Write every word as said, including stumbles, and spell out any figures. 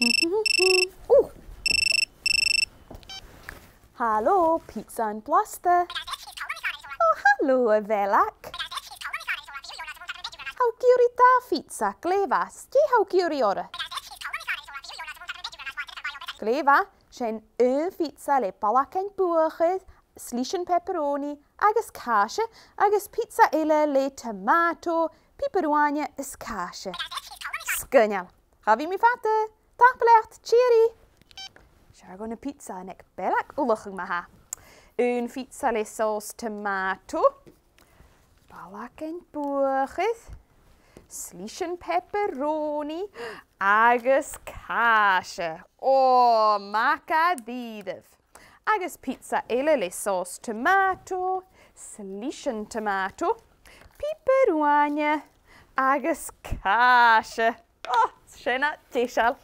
Ò! Halò, pizza am-bliadhna. Ò, halò, a Bheileag. Tha thu ag iarraidh dà phizza, glè mhath. Dè tha thu ag iarraidh orra? Glè mhath, sin aon phizza le ballachan buachair, slisean pepperoni agus càise, agus pizza eile le tomato, piobar uaine is càise. Sgoinneil. Cha bhi mi fada. Tapadh leat, tìoraidh. Seo agaibh na pizza aig Beileag, ullachadh ma-thà. Aon phizza le sòs tomato, ballachan buachair, slisean pepperoni agus càise. Ò, math dha-rìribh. Agus pizza eile le sòs tomato, slisean tomato, piobar uaine agus càise. Ò, sin e, deiseil.